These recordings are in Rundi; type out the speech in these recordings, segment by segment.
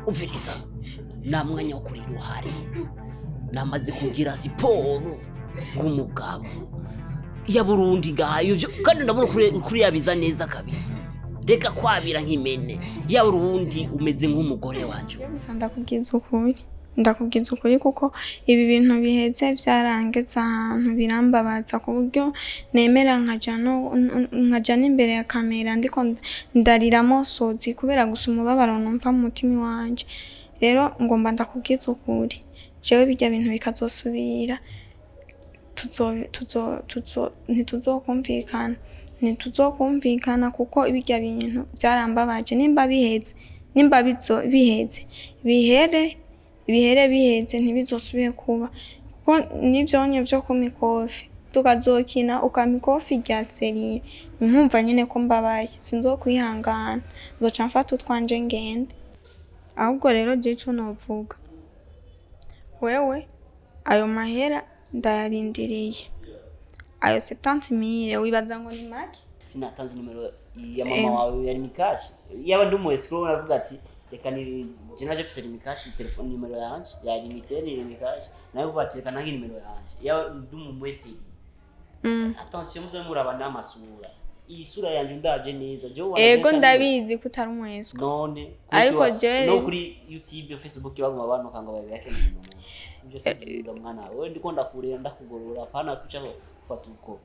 Umviriza, nta mwanya wo kurira uhari. Namaze kugira siporo nk'umugabo ya Burundi ngaha ivyo, kandi ndabona kuri yabiza neza kabisa. Reka kwabira nk'imene ya Burundi, umeze nk'umugore wanje. Gusa ndakubwiza ukuri, ndakubwiza ukuri, kuko ibi bintu biheze vyarangeze ahantu birambabaza, ku buryo nemera nkaja no nkaja n'imbere ya kamera ndiko ndarira amosozi kubera gusa umubabaro numva mu mutima wanje. Rero ngomba ndakubwiza ukuri, jewe birya bintu bikazosubira, tuzo tuzo ntituzokumvikana, ntituzokumvikana, kuko birya bintu byarambabaje. Nimba biheze, nimba bizo biheze, bihere, bihere biheze, ntibizosubire kuba, kuko nivyonye vyo kumpa ikofi, tukazokina ukampa ikofi rya sérieux, nkumva nyene ko mbabaye, sinzokwihangana, nzoca mfata utwanje ngende. Ahubwo rero je ico novuga, wewe ayo mahera ndayarindiriye, ayo 70 000 wibaza ngo ni make? Sinatanze nimero ya mama wawe ya Lumicash. Yaba ndi umu escroc, navuga ati reka ni je naje mfise Lumicash, telefone nimero yanje ya limité ni Lumicash, nawe uvuga ati reka nange nimero yanje. Yaba ndi umu wese. Attention, muze muraba n'amasura, iyi sura yanje ndaje neza je. Ego, ndabizi ko utari umu escroc. None Ariko jewe- no kuri YouTube, Facebook baguma banuka ngo babiyake nimero. Ibyo si byiza mwana wewe, ndiko ndakurera, ndakugorora, hapana kuca gufata uko.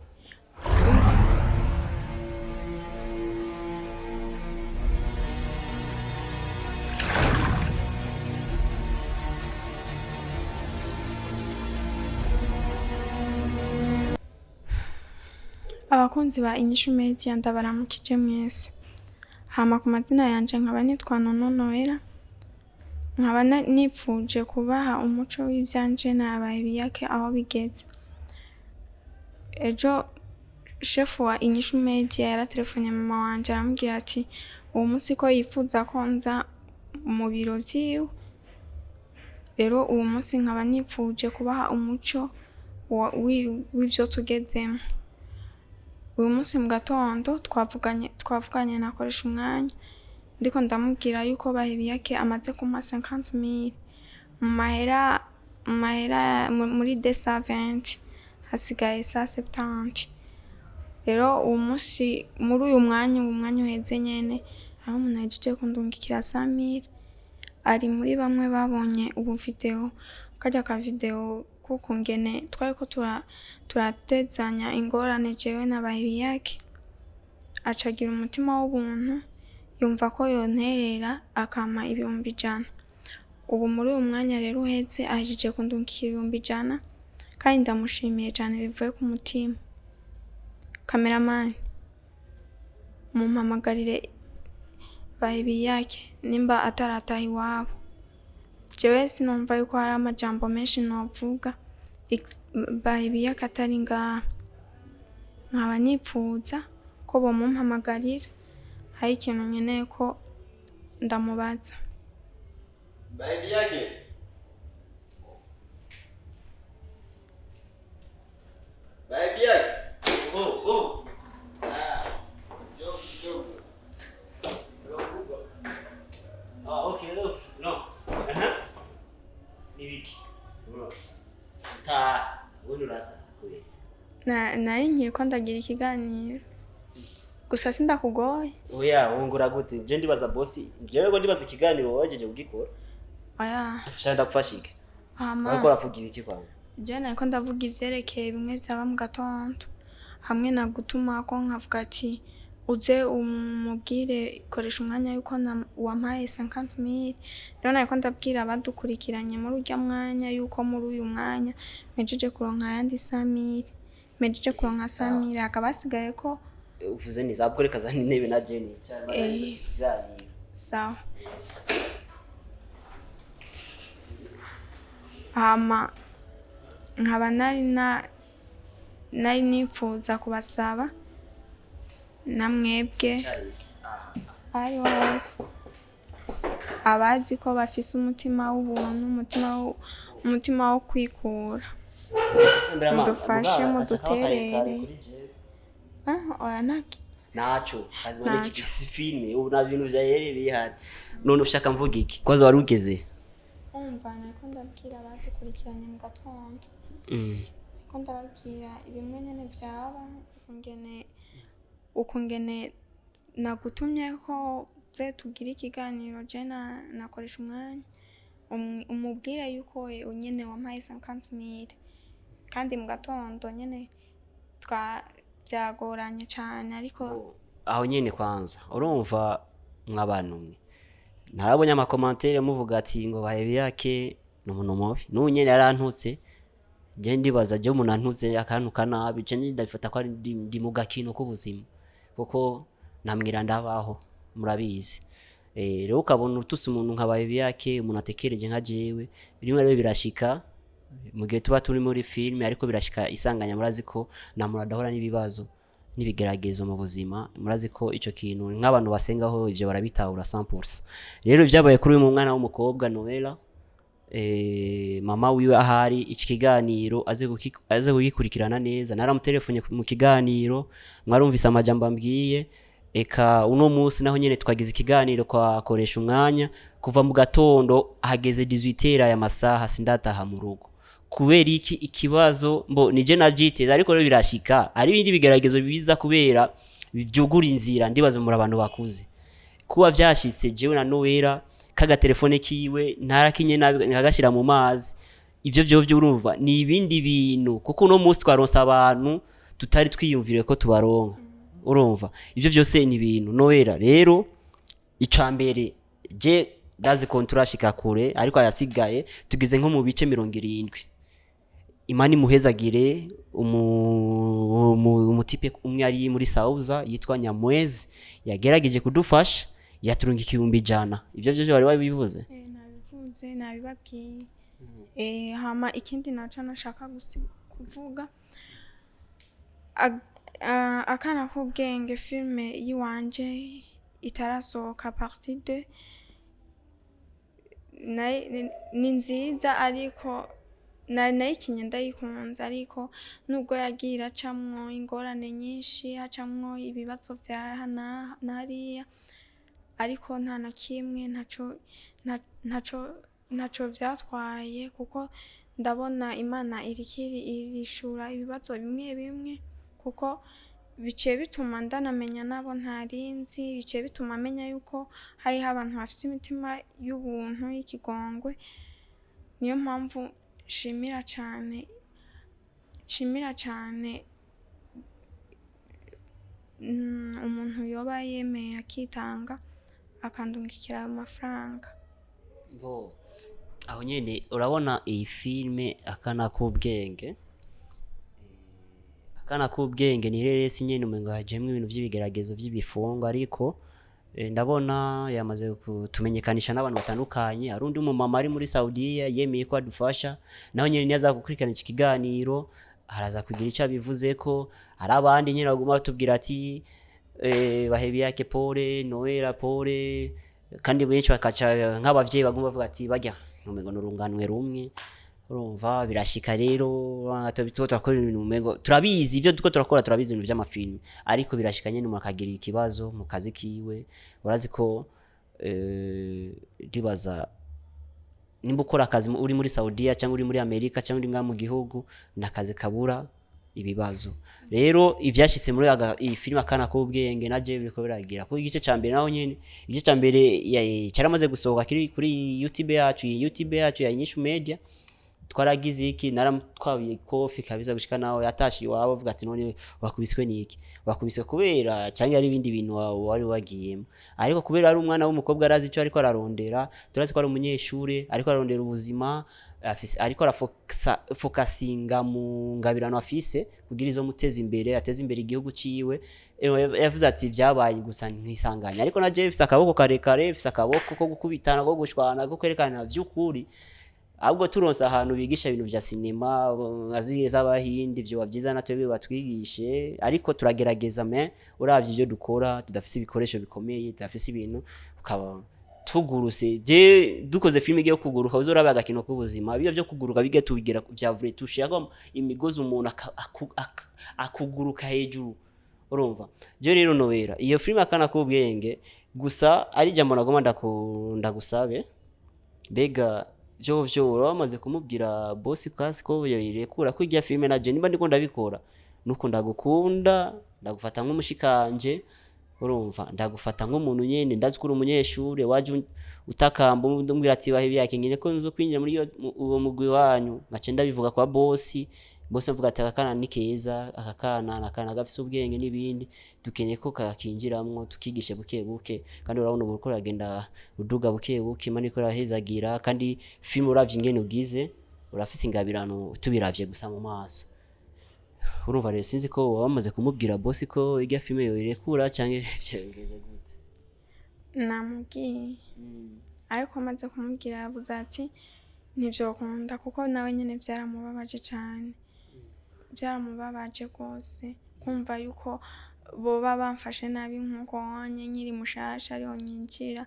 Abakunzi ba Inyishu Media, ndabaramukije mwese. Hama ku mazina yanje nkaba nitwa Nono Noella, nkaba nifuje kubaha umuco w'ivyanje nabaye biyake aho bigeze. Ejo shefu wa Inyishu Media yaratelefonnye mama wanje, aramubwira ati uwo munsi ko yifuza ko nza mu biro vyiwe. Rero uwo munsi nkaba nifuje kubaha umuco w'ivyo tugezemwo. Uyu munsi mu gatondo twavuganye nakoresha umwanya ndiko ndamubwira yuko Bahebiyake amaze kumpa 50 000 mu mahera muri 220, hasigaye 170. Rero uwo munsi, muri uyu mwanya, uwo mwanya uheze nyene, aho umuntu ahejeje kundungikira 100 000, ari muri bamwe babonye ubu video, karya ka video k'ukungene twariko turatezanya ingorane jewe na Bahebiyake, aca agira umutima w'ubuntu, yumva ko yonterera akampa 100,000. Ubu muri uyu mwanya rero uheze ahejeje kundungikira 100,000, kandi ndamushimiye cane bivuye ku mutima. Cameraman, mumpamagarire Bahebiyake nimba atarataha iwabo. Jewe sinumva yuko hari amajambo menshi novuga Bahebiyake atari ngaha. Nkaba nipfuza ko bomumpamagarira, hari ikintu nkeneye ko ndamubaza. Bahebiyake. Bahebiyake. Oh, oh. Ah, njoo kidogo. Njoo. Ah, okay, no. No. Aha. Nibiki? Ta, wewe urata kweli. Nari nkiriko ndagira ikiganiro. Gusa sindakugoye. Oya, wungura gute? Je ndibaza bosi, jewe ngo ndibaza ikiganiro wajeje kugikora. Oya. Shaka ndakufasha iki? Hama Wariko uravugira iki kwanza? Je nariko ndavuga ivyerekeye bimwe vyaba mu gatondo. Hamwe na gutuma ko nkavuga ati uze umubwire koresha umwanya yuko wampaye 50 000. Rero nariko ndabwira abadukurikiranye muri urya mwanya yuko muri uyu mwanya mpejeje kuronka ayandi 100 000. Mpejeje kuronka 100 000, hakaba hasigaye ko Uvuze neza, ahubwo reka zana intebe na Jenny. Ikiganiro. Sawa. Hama nkaba nari nipfuza kubasaba namwebwe ariho hose abazi ko bafise umutima w'ubuntu, umutima wo kwikura, mudufashe, muduterere. Ah, oya. Naco kazima. Naco. N'iki si filme ubu, nta bintu vyayere bihari. None ushaka mvuga iki? Kwanza wari ugeze? Umva, nariko ndabwira abadukurikiranye mu gatondo, nariko ndababwira bimwe nyene vyaba, ukungene nagutumye ko ze tugire ikiganiro, je nakoresha umwanya umubwire yuko nyene wampaye 50 000, kandi mu gatondo nyene twa byagoranye cane, ariko Aho nyene kwanza urumva, mwabantu mwe, narabonye ama commentaires muvuga ati ngo bahebe yake ni umuntu mubi, n'ubu nyene yarantutse. Je ndibaza, je umuntu antutse akantuka nabi, je ndabifata ko ari ndi mu gakino k'ubuzima, kuko namwira ndabaho, murabizi. Rero ukabona utuse umuntu nka bahebe yake, umuntu atekereje nka jewe, rimwe rero birashika mu gihe tuba turi muri filime, ariko birashika isanganya. Murazi ko nta muntu adahura n'ibibazo n'ibigeragezo mu buzima. Murazi ko ico kintu nk'abantu basengaho ivyo barabitahura 100%. Rero ibyabaye kuri uyu mwana w'umukobwa Noella, mama wiwe ahari iki kiganiro aze kugikurikirana neza. Naramutelefone mu kiganiro, mwarumvise amajambo ambwiye. Eka uno munsi naho nyene twagize ikiganiro kwa koresha umwanya kuva mu gatondo, hageze 18 aya masaha sindataha mu rugo. Kubera iki? Ikibazo mbo nije navyiteza, ariko rero birashika ari ibindi bigeragezo biza kubera vyugura inzira. Ndibaza muri abantu bakuze kuba vyashitse. Jewe na Noella kagatelefone kiwe ntarakinye nabi nkagashira mu mazi, ivyo vyo urumva ni ibindi bintu, kuko uno munsi twaronse abantu tutari twiyumvire ko tubaronka. Urumva ivyo vyose ni ibintu. Noella rero, icambere je ndazi ko turashika kure, ariko ayasigaye tugeze nko mu bice 70. Imana imuhezagire umutipe umwe ari muri Sauza yitwa Nyamwezi, yagerageje kudufasha, yaturunga 100,000. Ivyo vyo wari wabivuze? Nabivuze, nabibabwiye. Hama ikindi naco nashaka kuvuga, akana k'ubwenge, filme yiwanje itarasohoka partie 2, ni nziza, ariko nayikinye ndayikunze, ariko nubwo yagiye iracamwo ingorane nyinshi, hacamwo ibibazo vya hana na hariya, ariko nta na kimwe ntaco vyatwaye, kuko ndabona Imana iriko irishura ibibazo bimwe bimwe, kuko biciye bituma ndanamenya n'abo ntarinzi, biciye bituma menya yuko hariho abantu bafise imitima y'ubuntu, y'ikigongwe. Niyo mpamvu nshimira cane, nshimira cane umuntu yoba yemeye akitanga akandungikira ayo mafaranga. Bo aho nyene urabona iyi filme akana k'ubwenge, akana k'ubwenge ni reresi nyene, umengo hajemwo ibintu vy'ibigeragezo vy'ibifungo, ariko ndabona yamaze kutumenyekanisha n'abantu batandukanye. Hari undi mumama ari muri Saudiya yemeye ko adufasha, naho nyene niyaza gukurikirana iki kiganiro araza kugira ico abivuzeko. Hari abandi nyene baguma batubwira ati bahebi yake pole, Noella pole, kandi benshi bakaca nk'abavyeyi baguma bavuga ati barya umengo n'urunganwe rumwe. Urumva birashika rero tuba turakora ibintu umengo turabizi ivyo turiko turakora, turabizi ibintu vy'amafilme, ariko birashika nyene umuntu akagira ikibazo mu kazi kiwe. Urazi ko ndibaza nimba ukora akazi uri muri Saudiya cyangwa uri muri Amerika cyangwa uri ngaha mu gihugu, ni akazi kabura ibibazo. Rero ivyashitse muri iyi filime akana k'ubwenge na je biriko biragira kuko igice ca mbere naho nyene, igice ca mbere caramaze gusohoka, kiri kuri YouTube yacu, iyi YouTube yacu ya Inyishu Media. Twaragize iki, naramutwabiye kofi kabisa gushika naho yatashe iwabo avuga ati none wakubiswe niki? Wakubiswe kubera cyangwa ari ibindi bintu wari wagiyemo? Ariko kubera ari umwana w'umukobwa, arazi icyo ariko ararondera, turazi ko ari umunyeshure ariko ararondera ubuzima afise, ariko arafokasinga mu ngabirano afise kugira izo muteza imbere, ateze imbere igihugu ciwe. Yavuze ati vyabaye gusa ntisanganya, ariko na jewe mfise akaboko karekare, mfise akaboko ko gukubitana, ko gushwana, ko kwerekana vy'ukuri. Ahubwo turonse ahantu bigisha ibintu vya sinema nka ziriya z'abahindi, vyoba vyiza natwe batwigishe. Ariko turagerageza, me uravye ivyo dukora, tudafise ibikoresho bikomeye, tudafise ibintu, ukaba tuguruse. Je dukoze filime igiye kuguruka, uzoraba agakino k'ubuzima, biyo vyo kuguruka bige tubigira vya vrai, tushirako imigozi, umuntu akuguruka hejuru. Urumva je rero Nowera, iyo filime Akana k'ubwenge gusa ari jambo nagomba ndagusabe. Mbega vyo vyo uraba wamaze kumubwira bosi kasi ko yoyirekura ko irya filime? Naje nimba ndiko ndabikora nuko ndagukunda, ndagufata nk'umushikanje, urumva, ndagufata nk'umuntu nyene ndazi ko uri umunyeshure waje utakamba umbwira ati bahe byake nyine ko nzo kwinjira muri uwo mugwi wanyu, ngaca ndabivuga kwa bosi. Bosi avuga ati aka kana ni keza, aka kana ni akana gafise ubwenge n'ibindi, dukeneye ko kakinjiramwo tukigishe buke buke. Kandi urabona ubu uriko uragenda uduga buke buke, Imana iriko irahezagira. Kandi filime uravye ingene ugize, urafise ingabirano tubiravye gusa mu maso. Urumva rero sinzi ko waba wamaze kumubwira bosi ko irya filime yoyirekura canke bimeze gute? Namubwiye, ariko amaze kumubwira yavuze ati ntivyokunda, kuko nawe nyene vyaramubabaje cane, byaramubabaje rwose kumva yuko boba bamfashe nabi nk'uko wanye nkiri mushasha ariho nyinjira.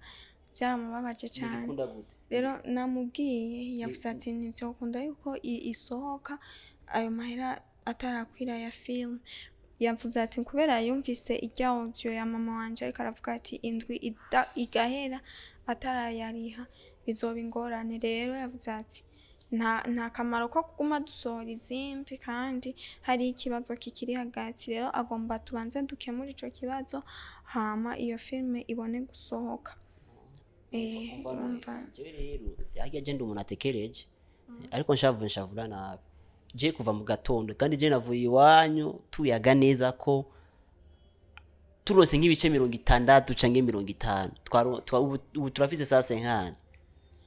Byaramubabaje cane. Ntibikunda gute? Rero namubwiye, yavuze ati ntivyokunda yuko isohoka ayo mahera atarakwira ya film. Yavuze ati kubera yumvise irya audio ya mama wanje ariko aravuga ati indwi igahera atarayariha bizoba ingorane. Rero yavuze ati nta kamaro ko kuguma dusohora izindi kandi hari ikibazo kikiri hagati. Rero agomba tubanze dukemure ico kibazo, hama iyo filme ibone gusohoka. Urumva. Jewe rero harya je ndi umuntu atekereje, ariko nshavuye nshavura nabi je kuva mu gatondo. Kandi je navuye iwanyu tuyaga neza ko turose nk'ibice 60 canke 50. Ubu turafise saa senkani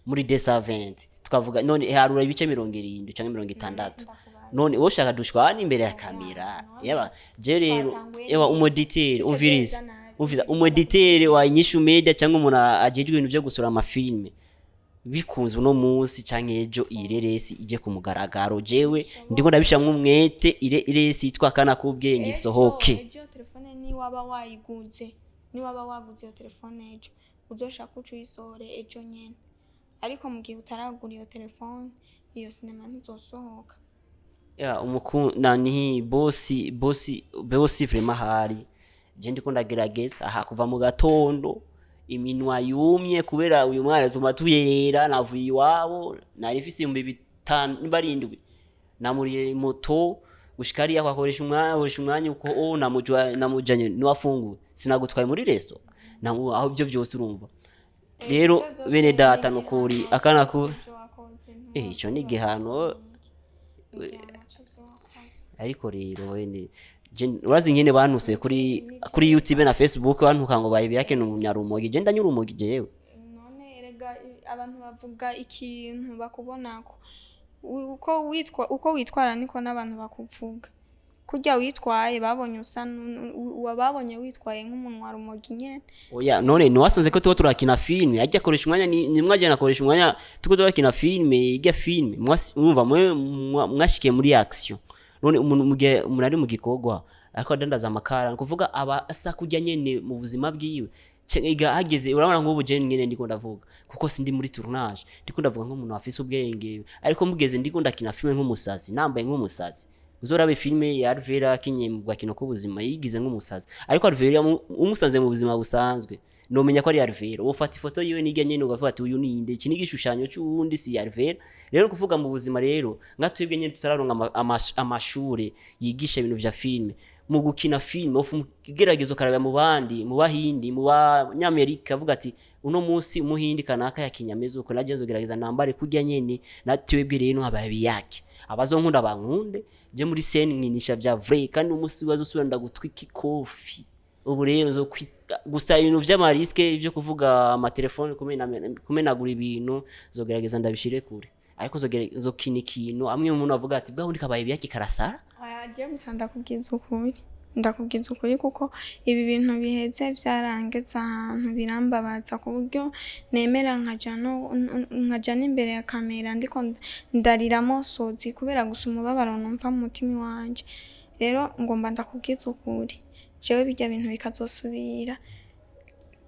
muri 220, twavuga none harura ibice 70 canke 60. None wowe ushaka dushwana imbere ya kamera? Yaba je rero ewa umoditere, umviriza, umviriza, umoditere wa Inyishu Media cyangwa umuntu ajejwe ibintu byo gusura amafilme, bikunze uno munsi canke ejo iyi reresi ije ku mugaragaro. Jewe ndiko ndabishamwo umwete, ire iresi yitwa Akana k'ubwenge isohoke. Ejo telefone niwaba wayiguze, niwaba waguze iyo telefone ejo, uzoshaka uca uyisohore ejo nyene. Ariko mu gihe utaragura iyo telefone, iyo sinema ntizosohoka. Ya umukunda ni bosi, bosi, bosi, vraiment hari je ndiko ndagerageza aha kuva mu gatondo, iminwa yumye kubera uyu mwana tuma tuyerera. Navuye iwabo nari mfise 5000 nimba ari 7, namuriye moto gushika hariya, akoresha umwanya, akoresha umwanya uko o namujanye niwafunguye, sinagutwaye muri resto namu aho ibyo byose. Urumva rero bene data, nukuri akana ku ico ni igihano. Ariko rero wene urazi nyene bantuse kuri YouTube na Facebook, bantuka ngo bayibiyake n'umunyarumogi. Je ndanyura urumogi jewe? None erega abantu bavuga ikintu bakubonako. Uko witwa, uko witwara niko n'abantu bakuvuga. Kurya witwaye babonye usa babonye witwaye nk'umuntu wa rumogi nyene. Oya, none ntiwasanze ko tuba turakina filime ajya akoresha umwanya nimwe ajya akoresha umwanya tuko turakina filime ijya filime urumva mwe mwashikiye muri action. None umuntu mu gihe umuntu ari mu gikorwa ariko adandaza amakara, ni kuvuga aba asa kurya nyene mu buzima bwiwe. Ega hageze urabona nk'ubu je nyene ndiko ndavuga kuko sindi muri tournage, ndiko ndavuga nk'umuntu afise ubwenge. Ariko mugeze ndiko ndakina filime nk'umusazi, nambaye nk'umusazi. Uzorabe filime ya Alvera akinye mu gakino k'ubuzima yigize nk'umusazi, ariko Alvera umusanze mu buzima busanzwe nomenya ko ari Alvera. Wofata ifoto yiwe nijya nyene ugavuga ati uyu ni inde? Iki ni igishushanyo c'uwundi, si Alvera. Rero kuvuga mu buzima rero nka twebwe nyene tutararonka amashure yigisha ibintu vya filime, mu gukina filime ugerageza ukaraba mu bandi, mu bahindi, mu banyamerika, avuga ati uno munsi umuhindi kanaka yakinye ameze uko, naje nzogerageza nambare kurya nyene. Na twebwe rero nkabaye yake abazonkunda bankunde, je muri scène nkinisha vya vrai. Kandi umunsi bazosubira ndagutwika ikofi. Ubu rero nzo gusa ibintu vy'ama risques byo kuvuga amatelefone, kumenagura ibintu, nzogerageza ndabishire kure. Ariko nzokina ikintu amwe umuntu avuga ati bwa wundi kabaye biyaki karasara. Oya, je gusa ndakubwiza ukuri, ndakubwiza ukuri, kuko ibi bintu biheze vyarangeze ahantu birambabaza ku buryo nemera nkaja no nkaja n'imbere ya kamera ndiko ndarira amosozi kubera gusa umubabaro numva mu mutima wanje. Rero ngomba ndakubwiza ukuri, jewe birya bintu bikazosubira,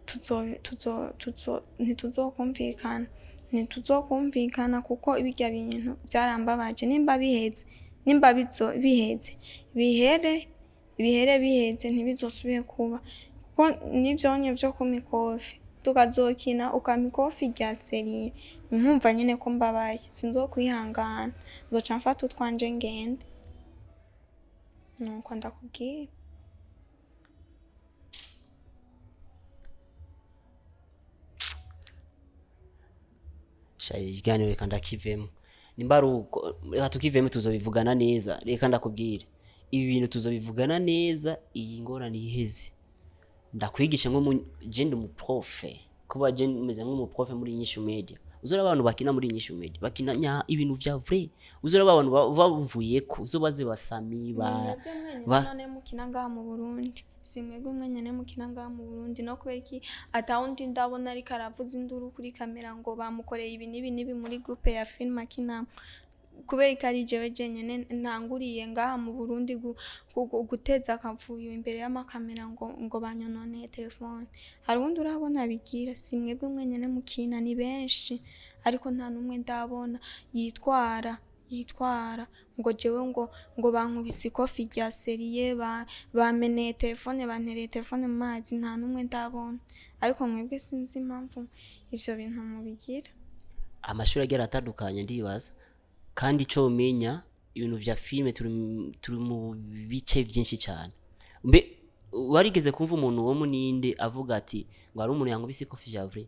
tuzo tuzo tuzo ntituzokumvikana, ntituzokumvikana, kuko birya bintu vyarambabaje. Nimba biheze, nimba bizo biheze, bihere. Ibihere biheze ntibizosubire kuba, kuko n'ivyonye vyo kumpa ikofi tukazokina ukampa ikofi rya sérieux, nkumva nyene ko mbabaye, sinzokwihangana, nzoca mfata utwanje ngende. Nuko ndakubwira. Sha, ikiganiro reka ndakivemo. Nimba ari uko, reka tukivemo, tuzobivugana neza. Reka ndakubwire, ibi bintu tuzobivugana neza iyi ngorane iheze. Ndakwigisha nko je ndi umuprof, kuba je meze nk'umuprof muri Inyishu Media. Uzora abantu bakina muri Inyishu Media bakina nya ibintu vya vrai. Uzora abantu bavuyeko, uzobaze basami ba Mwebwe mwenyene none mukina ngaha mu Burundi, si mwebwe mwenyene mukina ngaha mu Burundi? No kubera iki atawundi ndabona ariko aravuza induru kuri kamera ngo bamukoreye ibi n'ibi n'ibi muri groupe ya film akinamo? Kubera ko ari jewe jenyene ntanguriye ngaha mu Burundi guteza akavuyo imbere y'amakamera ngo banyononeye telefone? Hari uwundi urabona bigira? Si mwebwe mwenyene mukina, ni benshi, ariko nta n'umwe ndabona yitwara ngo jewe ngo bankubise ikofi rya sérieux, bameneye telefone, bantereye telefone mu mazi. Nta n'umwe ndabona, ariko mwebwe sinzi impamvu ivyo bintu mubigira. Amashuri agiye aratandukanye, ndibaza. Kandi ico menya, ibintu vya filime turi mu bice vyinshi cyane. Mbe warigeze kumva umuntu wo muninde avuga ati ngo hari umuntu yankubise ikofi vya vrai?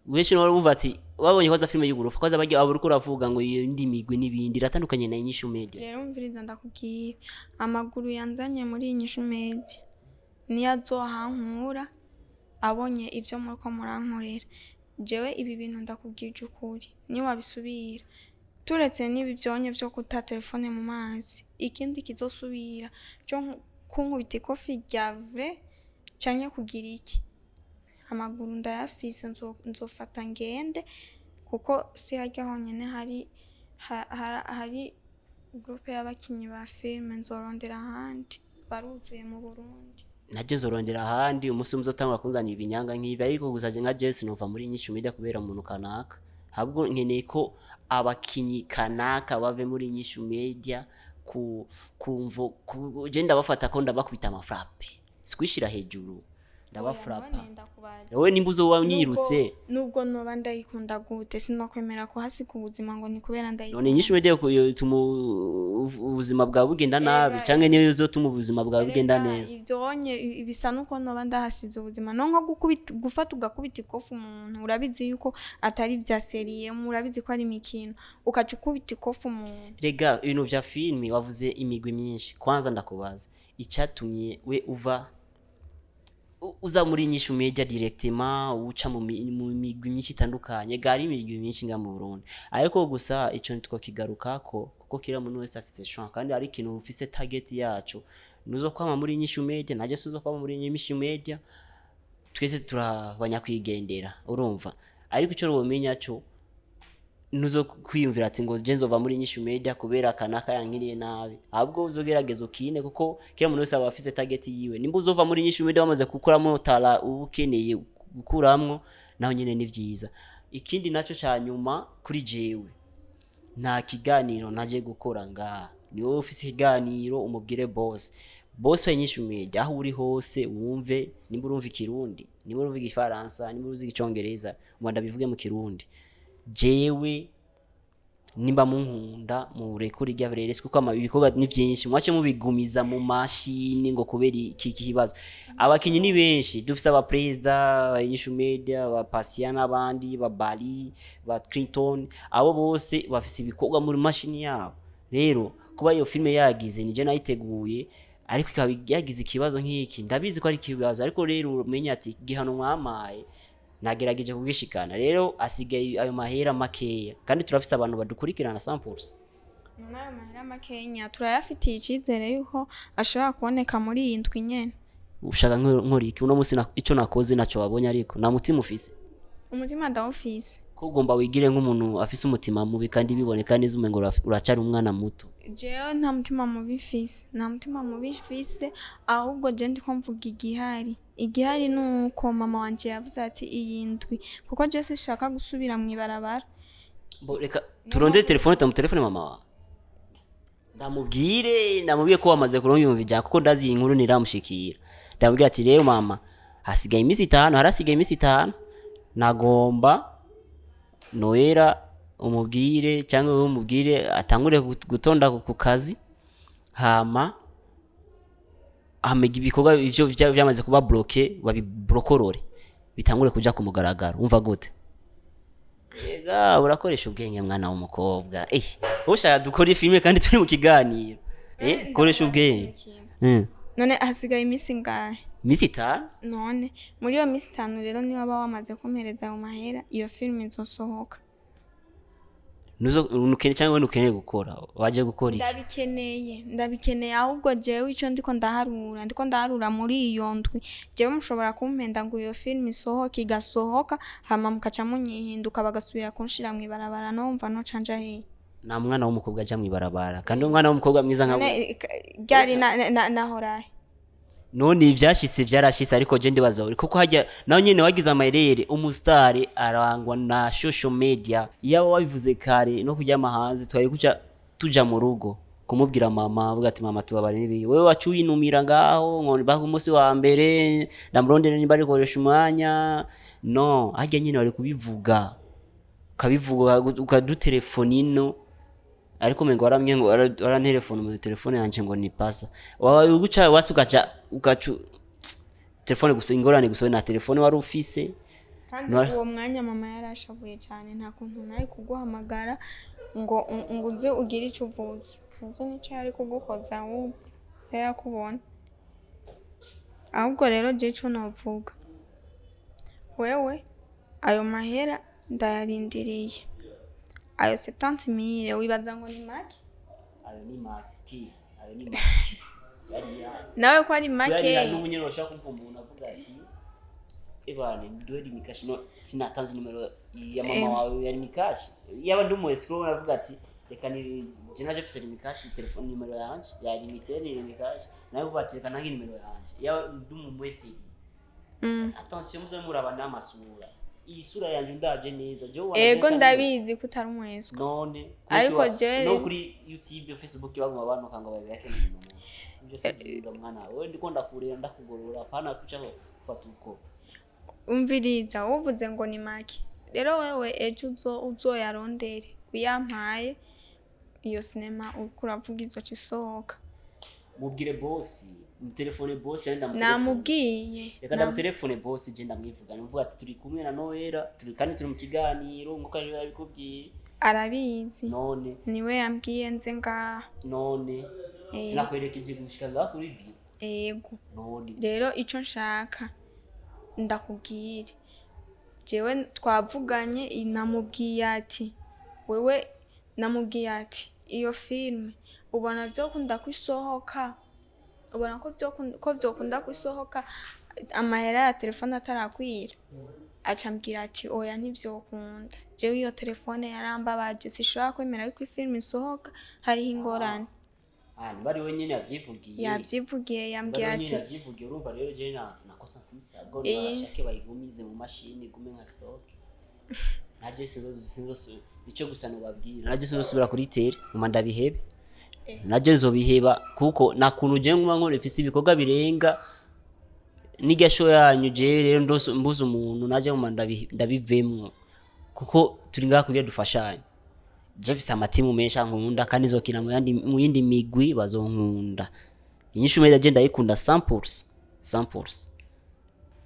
Benshi nabo bumva ati babonye ko za filime y'ugurufa ko bajya abo uriko uravuga ngo iyo ndi migwi n'ibindi iratandukanye na Inyishu Media. Rero umviriza ndakubwira, amaguru yanzanye muri Inyishu Media niyo azohankura abonye ivyo muriko murankorera. Jewe ibi bintu ndakubwije ukuri, niwabisubira, turetse n'ibi vyonye vyo guta telefone mu mazi, ikindi kizosubira co kunkubita ikofi rya vrai canke kugira iki, amaguru ndayafise, nzofata ngende, kuko si harya honyene hari hari groupe y'abakinyi ba filime. Nzorondera ahandi, baruzuye mu Burundi. Najye nzorondera ahandi umunsi umwe uzotangura kunzanira ibinyanga nk'ibi. Ariko gusa je nka Jesse nova muri Inyishu Media kubera umuntu kanaka? Ahubwo nkeneye ko abakinyi kanaka bave muri Inyishu Media ku kumvo ku, je ndabafata ko ndabakubita amafrappe, sikwishira hejuru, ndabafrapa. None ndakubaza. Wowe nimba uzoba unyirutse. Nubwo noba ndayikunda gute, sinokwemera kuhasiga ubuzima ngo ni kubera ndayikunda. None Inyishu Media ituma ubuzima bwawe bugenda nabi, canke niyo izotuma ubuzima bwawe bugenda Erega neza? Ivyonye bisa nuko noba ndahasize ubuzima, no nko gukubita, gufata ugakubita ikofi umuntu, urabizi yuko atari vya sérieux, murabizi ko ari imikino, ukaca ukubita ikofi umuntu. Rega ibintu vya filimi wavuze imigwi myinshi. Kwanza ndakubaza icyatumye we uva uza muri Inyishu Media directement, uca mu migwi myinshi itandukanye. Gari imigwi myinshi nga mu Burundi, ariko gusa ico ntitwokigarukako kuko kira muntu wese afise choix, kandi hari ikintu ufise target yacu. Nuzo kwama muri Inyishu Media, naje suzo kwama muri Inyishu Media, twese turabanyakwigendera, urumva? Ariko ico womenya cyo, nuzo kwiyumvira ati ngo je nzova muri Inyishu Media kubera kanaka yankiriye nabi. Ahubwo uzogerageza ukine, kuko kila muntu wese aba afise target yiwe. Nimba uzova muri Inyishu Media wamaze gukuramo tara uba ukeneye gukuramwo, naho nyene ni vyiza. Ikindi naco ca nyuma, kuri jewe nta kiganiro naje gukora ngaha. Ni wowe ufise ikiganiro, umubwire boss, boss wa Inyishu Media, aho uri hose wumve. Nimba urumva Ikirundi, nimba urumva Igifaransa, nimba uzi Icongereza, ubu ndabivuge mu Kirundi. Jewe nimba munkunda, murekure irya reresi, kuko ibikorwa ni vyinshi. Mwace mubigumiza mu mashini ngo kubera iki kibazo. Abakinyi ni benshi, dufise aba president Inyishu Media, ba Patient n'abandi, ba Bali, ba Clinton, abo bose bafise ibikorwa muri mashini yabo. Rero kuba iyo filime yagize, nije nayiteguye, ariko ikaba yagize ikibazo nk'iki, ndabizi ko ari ikibazo. Ariko rero umenye ati igihano mwamaye nagerageje kugishikana. Rero asigaye ayo mahera makeya, kandi turafise abantu badukurikirana 100%. None ayo mahera makenya turayafitiye icizere yuko ashobora kuboneka muri iyi ndwi nyene? Ushaka nkora iki uno munsi? Ico nakoze naco wabonye, ariko nta mutima ufise. Umutima ndawufise. Ko ugomba wigire nk'umuntu afise umutima mubi kandi biboneka neza umengo uracari umwana muto. Jewe nta mutima mubi mfise, nta mutima mubi mfise. Ahubwo je ndiko mvuga igihari. Igihari ni uko mama wanje yavuze ati iyi ndwi, kuko je sinshaka gusubira mw'ibarabara. Bo, reka turondere telefone, tamutelefone mama wawe. Ndamubwire, ndamubwiye ko wamaze kuronka 100,000, kuko ndazi iyi nkuru ntiramushikira. Ndamubwira ati rero mama, hasigaye iminsi 5, harasigaye iminsi 5, nagomba Noella umubwire cyangwa wowe umubwire atangure gutonda ku kazi, hama hama ibikorwa ivyo vyamaze kuba bloqué babiblokorore, bitangure kuja ku mugaragaro. Umva gute? Ega urakoresha ubwenge, mwana w'umukobwa. Ushaka dukore filime kandi turi mu kiganiro. Koresha ubwenge. None hasigaye iminsi ingahe? Iminsi 5. None muri iyo minsi 5 rero, niba waba wamaze kumpereza ayo mahera, iyo filime izosohoka. Nuzo nukeneye cyangwa nukeneye gukora, waje gukora iki? Ndabikeneye, ndabikeneye. Ahubwo jewe ico ndiko ndaharura muri iyo ndwi, jewe mushobora kumpenda ngo iyo filime isohoke, igasohoka, hama mukaca munyihinduka, bagasubira kunshira mw'ibarabara. Nomva noca nja hehe? Nta mwana w'umukobwa aja mw'ibarabara, kandi umwana w'umukobwa mwiza nka None ryari nahorahe? None ivyashitse vyarashitse, ariko je ndibaza uri kuko hajya nawe nyene wagize amayerere. Umusitari arangwa na social media. Iyo wabivuze kare no kuryama hanze, twari kuca tuja mu rugo kumubwira mama, avuga ati mama tubabare n'ibi, wewe wacu winumira ngaho ngo baka umunsi wa mbere ndamurondera nimba arikoresha umwanya. No hajya nyene wari kubivuga, ukabivuga, ukadutelefona ino, ariko umengo waramye ngo warantelefona mu telefone yanje ngo ni pasa wawe uguca wasi, ugaca ugacu telefone gusa. Ingorane gusa na telefone wari ufise. Kandi uwo mwanya mama yarashavuye cyane, nta kuntu nari kuguhamagara ngo uze ugire icyo uvuze. Sinzi n'icyo yari kugukoza ahubwo iyo yakubona. Ahubwo rero je ico novuga, wewe ayo mahera ndayarindiriye, ayo 70 000 wibaza ngo ni make? Ayo ni make, ayo ni make yari Nawe ko ari make. Yari n'ubu nyene ushaka kumva umuntu avuga ati ebane duhe Lumicash. No sinatanze nimero ya mama wawe ya Lumicash. Yaba ndi umu escroc, aravuga ati reka ni je naje mfise Lumicash, telefone nimero yanje ya limite ni Lumicash, nawe uvuga ati reka nange nimero yanje. Yaba ndi umu wese. Attention, muze muraba n'amasura, iyi sura yanje ndaje neza je. Ego, ndabizi ko utari umweswa. None Ariko no kuri YouTube, Facebook baguma banuka ngo babiyake n'umuntu. Ibyo si byiza, mwana wewe. Ndiko ndakureba, ndakugorora, apana kuca gufata uko. Umviriza, uvuze ngo ni make. Rero wewe ejo uzoyarondere uyampaye, iyo sinema uriko uravuga izoca isohoka. Mubwire bosi, mutelefone bosi cyane, ndamutelefone. Namubwiye. Reka ndamutelefone bosi, je ndamwivuga, ndamuvuga ati turi kumwe na Noella, turi kandi turi mu kiganiro nkuko ari yabikubwiye. Arabizi. None Niwe yambwiye nze ngaha. None sinakwerekeje gushika ngaha kuri biro? Ego. None Rero ico nshaka ndakubwire, jewe twavuganye, namubwiye ati wewe, namubwiye ati iyo filime ubona vyokunda ko isohoka, ubona ko vyokunda ko isohoka amahera ya telefone atarakwira? Aca ambwira ati oya, ntivyokunda. Jewe iyo telefone yarambabaje, sishobora kwemera yuko ifilime isohoka hariho ingorane. Ah, niba ari we nyene yavyivugiye. Yavyivugiye, yambwiye Niba ari we ati nyene yavyivugiye, urumva rero je nakosa mfise ubwo. Nibashake bayigumize mu mashini, igume nka stock. Naje sinzo ico gusa nobabwira, naje sinzosubira kuri tere nguma ndabihebe, naje nzobiheba, kuko nta kuntu je nguma nkora ifise ibikorwa birenga n'irya show yanyu. Je rero mbuze umuntu, naje nguma ndabivemwo, kuko turi ngaha kugira dufashanye. Je mfise amatimu menshi ankunda, kandi nzokina mu yindi migwi bazonkunda. Inyishu Media je ndayikunda 100% 100%.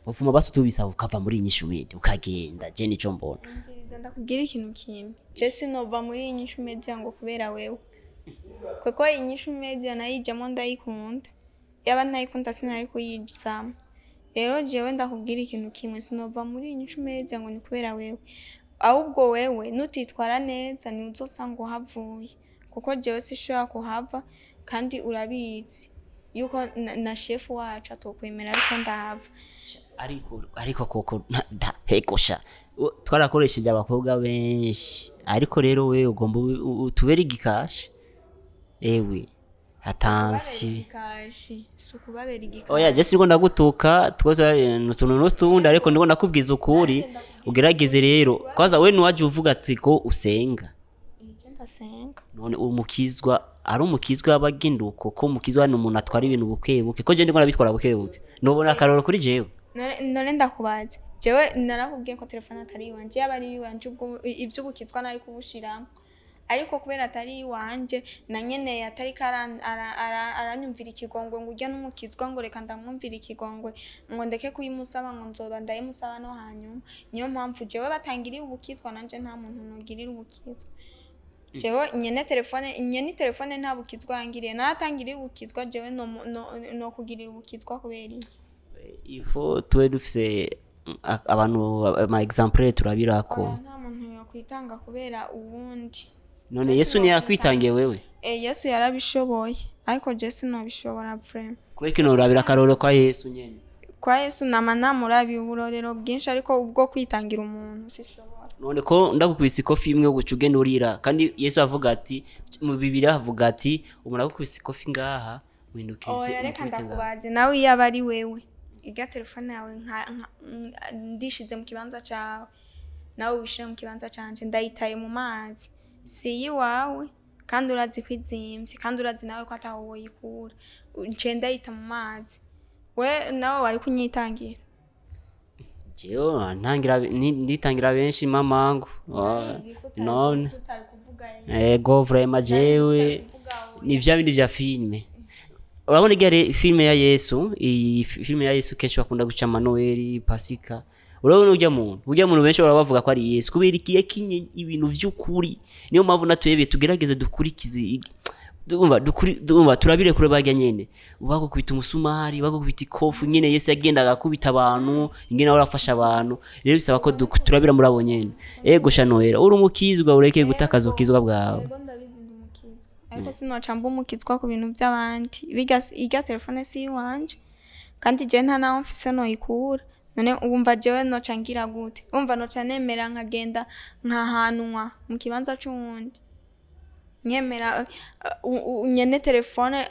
Uvuma basi tubisaba ukava muri Inyishu Media ukagenda, je nico mbona. Umviriza, ndakubwira ikintu kimwe: je sinova muri Inyishu Media ngo kubera wewe, kuko Inyishu Media nayijamo ndayikunda. Yaba ntayikunda sinari kuyijamo. Rero jewe ndakubwira ikintu kimwe: sinova muri Inyishu Media ngo ni kubera wewe. Ahubwo wewe nutitwara neza ni uzosanga uhavuye, kuko jewe sishobora kuhava, kandi urabizi yuko na shefu wacu atokwemera yuko ndahava. Ariko koko hego sha, twarakoresheje abakobwa benshi, ariko rero wewe ugomba utubere igikashi, ewe attention. Igikashi si ukubabera igikashi. Oya, je siriko ndagutuka, two utuntu n'utundi, ariko ndiko ndakubwiza ukuri. Ugerageze rero kwanza, we nuwaje uvuga ati ko usenga. Ije. Ndasenga. None umukizwa ari umukizwa abagenda uko, ko umukizwa ni umuntu atwara ibintu buke buke, ko je ndiko nabitwara buke buke, nobona akarorero kuri jewe. None ndakubaza, jewe narakubwiye ko telefone atari iwanje. Yaba ari iwanje, ubwo ivy'ubukizwa nari kubushiramo, ariko kubera atari iwanje, na nyene atariko aranyumvira ikigongwe ngo urya n'umukizwa, ngo reka ndamwumvira ikigongwe, ngo ndeke kuyimusaba, ngo nzoba ndayimusaba no hanyuma. Niyo mpamvu jewe batangiriye ubukizwa, nanje nta muntu nugirira ubukizwa. Jewe nyene telefone, nyene telefone nta bukizwa yangiriye, nawe atangiriye ubukizwa, jewe no kugirira ubukizwa kubera iki? Ifo tube dufise abantu ama exemple turabirako. Oya, nta muntu yokwitanga kubera uwundi. None Yesu ntiyakwitangiye wewe? Yesu yarabishoboye, ariko je sinobishobora vraiment. Kubera kino urabira akarorero kwa Yesu nyene. Kwa Yesu nama namurabiye uburorero bwinshi, ariko ubwo kwitangira umuntu sishobora. None ko ndagukubise ikofi imwe guca ugenda urira, kandi Yesu avuga ati mu Bibiliya avuga ati umuntu agukubise ikofi ngaha windukize Oya, reka umukubite ngaha. Ndakubaze, nawe iyo aba ari wewe, iga telefone yawe ndishize mu kibanza cawe, nawe wishire mu kibanza canje, ndayitaye mu mazi, si iyiwawe, kandi urazi ko izimvye, kandi urazi nawe ko ataho woyikura, nce ndayita mu mazi, we nawe wari kunyitangira? Jewe nditangira benshi mamangu. None ego vraiment jewe ni vya bindi vya filime, urabona igare filime ya Yesu, iyi filime ya Yesu kenshi bakunda guca Manuel Pasika. Urabona urya muntu benshi bara bavuga ko ari Yesu kubera iki? Yakinye ibintu vy'ukuri. Niyo mpamvu natwebwe tugerageze dukurikize ndumva dukuri, ndumva turabire kure barya nyene bagukubita umusumari, bagukubita ikofu nyene Yesu yagendaga akubita abantu, ingene ahora afasha abantu. Rero bisaba ko turabira muri abo nyene. Ego Shanohera, uri umukizwa, ureke gutakaza ubukizwa bwawe. Ego, ndabizi ndi umukizwa, ariko sinoca mba umukizwa ku bintu by'abandi. Biga irya telefone si iwanje, kandi je nta naho mfise noyikura. None wumva jewe noca ngira gute? Wumva noca nemera nkagenda nkahanwa mu kibanza c'uwundi, nkemera nyene telefone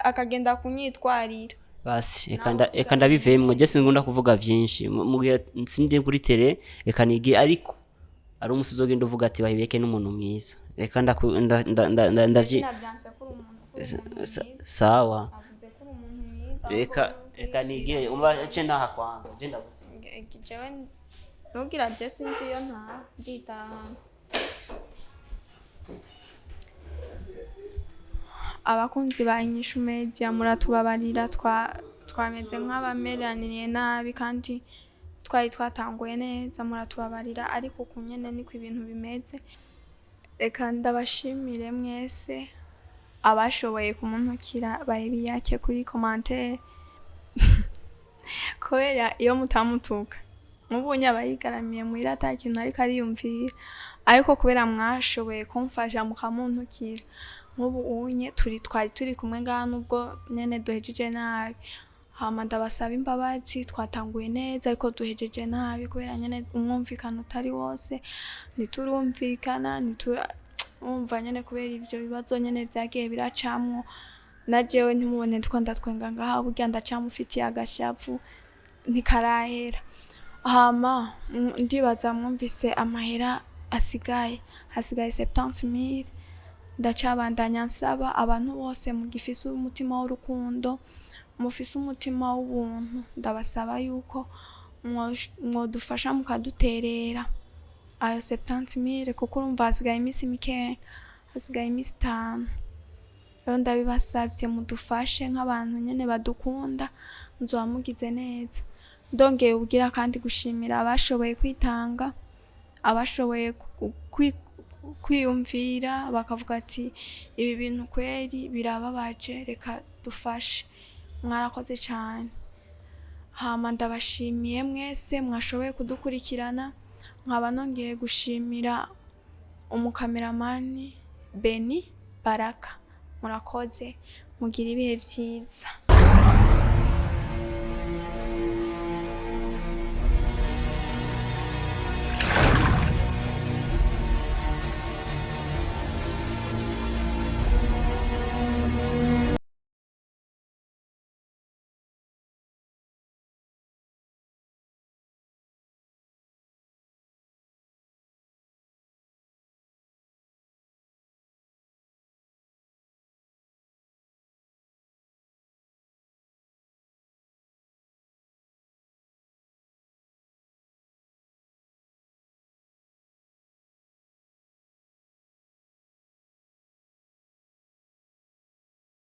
akagenda kunyitwarira? Basi eka ndabivemwo, je sinkunda kuvuga vyinshi. Mu gihe sindi kuri tele, reka nige, ariko ari umusi uzogenda uvuga ati bahibeke n'umuntu mwiza. Reka ndavyi Sinavyanse ko uri umuntu, ko uri umuntu mwiza. Sawa. Avuze ko uri umuntu mwiza. Reka nigire, umva ce ndaha kwanza je ndagusize. Jewe nubwira, je sinzi iyo ntaha, nditahana. Abakunzi ba Inyishu Media, muratubabarira, twameze nk'abameraniye nabi kandi twari twatanguye neza. Muratubabarira, ariko uku nyene niko ibintu bimeze. Reka ndabashimire mwese abashoboye kumuntukira bayibiyake kuri commentaire, kubera iyo mutamutuka nk'ubu aba yigaramiye muhira ata kintu ariko ariyumvira. Ariko kubera mwashoboye kumfasha mukamuntukira, nk'ubu unye turi twari turi kumwe ngaha, nubwo nyene duhejeje nabi. Hama ndabasaba imbabazi, twatanguye neza ariko duhejeje nabi kubera nyene umwumvikano utari wose, ntiturumvikana, ntitura wumva nyene, kubera ivyo bibazo nyene vyagiye biracamwo. Na jewe ntimubone ndiko ndatwenga ngaha, burya ndacamufitiye agashavu ntikarahera. Hama ndibaza mwumvise amahera asigaye, hasigaye 70,000. Ndacabandanya nsaba abantu bose mugifise umutima w'urukundo, mufise umutima w'ubuntu, ndabasaba yuko mwodufasha mukaduterera ayo 70,000, kuko urumva hasigaye iminsi mikeya, hasigaye iminsi 5. Rero ndabibasavye mudufashe nk'abantu nyene badukunda, muzoba mugize neza. Ndongeye ubwira kandi gushimira abashoboye kwitanga, abashoboye kwiyumvira bakavuga ati ibi bintu kweri birababaje, reka dufashe. Mwarakoze cane. Hama ndabashimiye mwese mwashoboye kudukurikirana, nkaba nongeye gushimira umukameramani Beni Baraka. Murakoze, mugire ibihe vyiza.